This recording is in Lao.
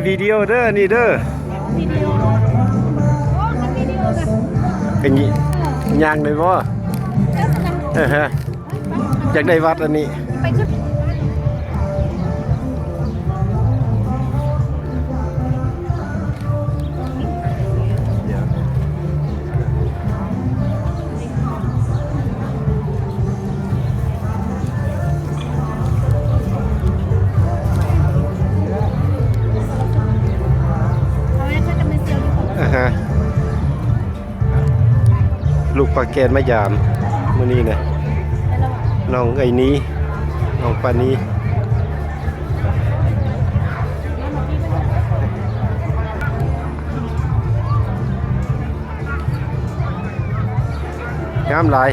ວິດີໂອເດີ ນີ້ເດີ ວິດີໂອ ໂອ້ ມັນວິດີໂອນະ ເປັນຫຍັງ ຍ່າງໄດ້ບໍ່? ເອີ ເອີຮະ ຢາກໄດ້ວັດອັນນີ້ ໄປຂຶ້ນ ອາຮະ ລູກປາແກນມາຢາມມື້ນີ້ນະ ນ້ອງໄອນີ ນ້ອງປານີ ງາມຫຼາຍ.